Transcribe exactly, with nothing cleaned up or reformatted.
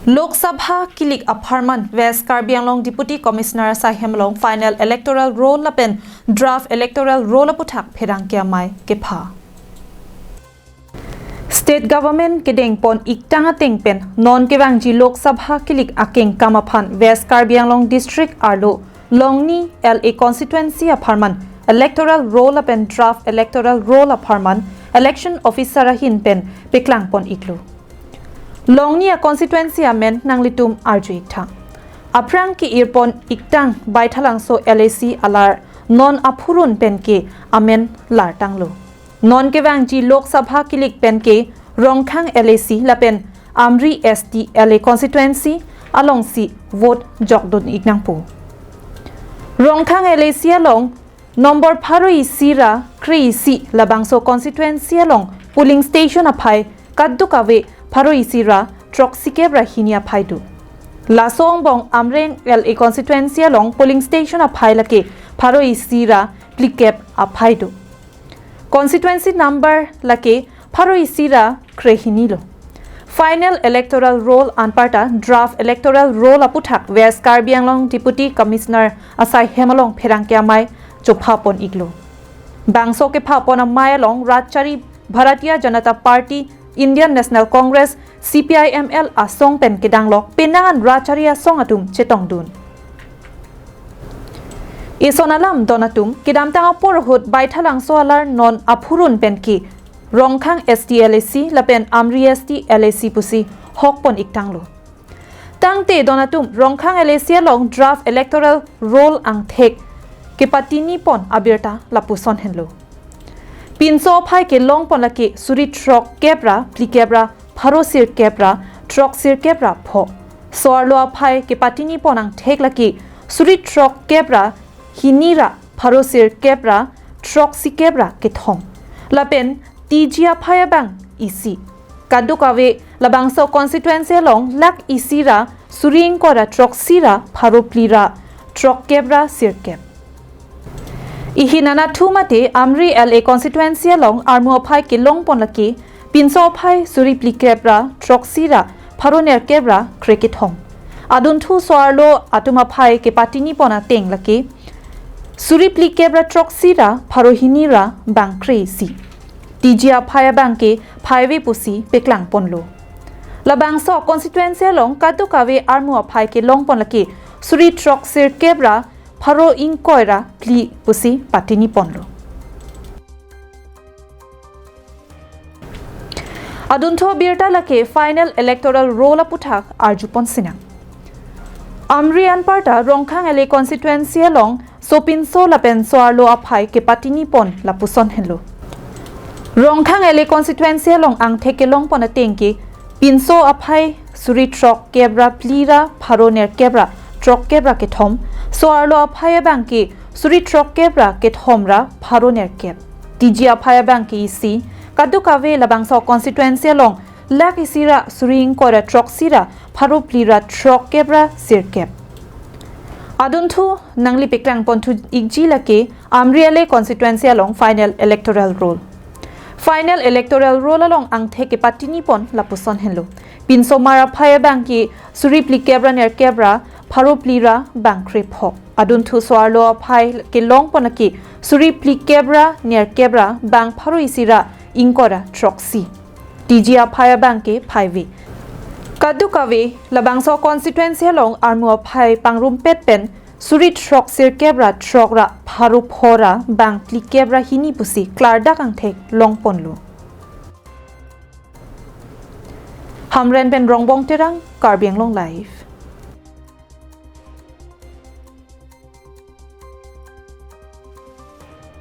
Lok Sabha kilik apharman West Karbi Anglong Deputy Commissioner asai hem along final electoral roll lapen draft electoral roll aputhak pherangke amei kepha. State Government kedengpon iktang ateng pen non kevangji Lok Sabha kilik akengkam aphan West Karbi Anglong District arlo Longni L A constituency apharman electoral roll lapen draft electoral roll apharman election officer ahin pen peklangpon iklo. Longni a constituency amen nanglitum arju iktha. Aphrang ke-irpon iktang Baithalangso L A C alar non aphurun pen ke amen lartanglo. Non kevangji Lok Sabha kilik pen ke Rongkhang L A C lapen Amri S T L A constituency alongsi vote jokdun iknangpo. Rongkhang L A C along number pharo isi ra kre isi labangso constituency along polling station aphai kadokave pharo isi ra throksi kep ra hini aphai do. Laso angbong Amreng L A constituency along polling station aphai lake pharo isi ra phlikep aphai do. Constituency number lake pharo isi ra kre hini lo. Final electoral roll anparta draft electoral roll aputhak West Karbi Anglong Deputy Commissioner asai hem along pherangke amei chophapon iklo. Bangso kephapon amei along Ratchari Bharatiya Janata Party, Indian National Congress, C P I M L asong pen kedanglok penang an Ratchari asong atum chetongdun. Eson alam don atum, kedamtang apor ahut Baithalangso alar non aphurun pen ke Rongkhang S T L A C lapen Amri S T L A C pusi hokpon iktanglo. Tangte don atum Rongkhang L A C along draft electoral roll angthek kepatinipon abirta lapuson henlo. Pinso aphai kelongpon lake suri throkkep ra phlikep ra pharo sirkep ra throksir kep ra pho. So-arlo aphai kepatinipon angthek lake suri throkkep ra hini ra pharo sirkep ra throksi kep ra kethom. Lapen T G aphai abang isi. Kadokave labangso constituency along lak isi ra suri ingkoi ra throksi ra pharo phli ra throkkep ra sirkep. Ihin anatthu mate Amri L A constituency along armu aphai kelongpon lake pinso aphai suri phlikep ra throksi ra pharo nerkep ra kre kethom. Adunthu so-arlo atum aphai kepatinipon ateng lake suri phlikep ra throksi ra pharo hini ra bang kre isi. T G aphai abang ke phaive pusi peklangponlo. Labangso constituency along kadokave armu aphai kelongpon lake suri throksir kep ra pharo ingkoi ra phli pusi patiniponlo. Adunthu abirta lake final electoral roll aputhak arjupon sinang. Amri anparta Rongkhang L A constituency along sopinso lapen so-arlo aphai kepatinipon lapuson henlo. Rongkhang L A constituency along angthek kelongpon ateng ke pinso aphai suri throkkep ra phli ra pharo nerkep ra throkkep ra kethom, so-arlo aphai abang ke suri throkkep ra kethom ra pharo nerkep. T G aphai abang ke isi. Kadokave labangso constituency along lak isi ra suri ingkoi ra throksi ra pharo phli ra throkkep ra sirkep. Adunthu nangli peklangponthu ikji lake Amri L A constituency along final electoral roll. Final electoral roll along angthek kepatinipon lapuson henlo. Pinsomar aphai abang ke suri phlikep ra nerkep ra pharo phli ra bang kre pho. Adunthu so-arlo aphai kelongpon lake suri phlikep ra nerkep ra bang pharo isi ra ingkoi ra throksi. T G aphai abang ke phaive. Kadokave labangso constituency along armu aphai pangrumpet pen suri throksir kep ra throk ra pharo pho ra bang phlikep ra hini pusi klardak angthek longponlo. Hamren pen Rongbong Terang, Karbi Anglong Live.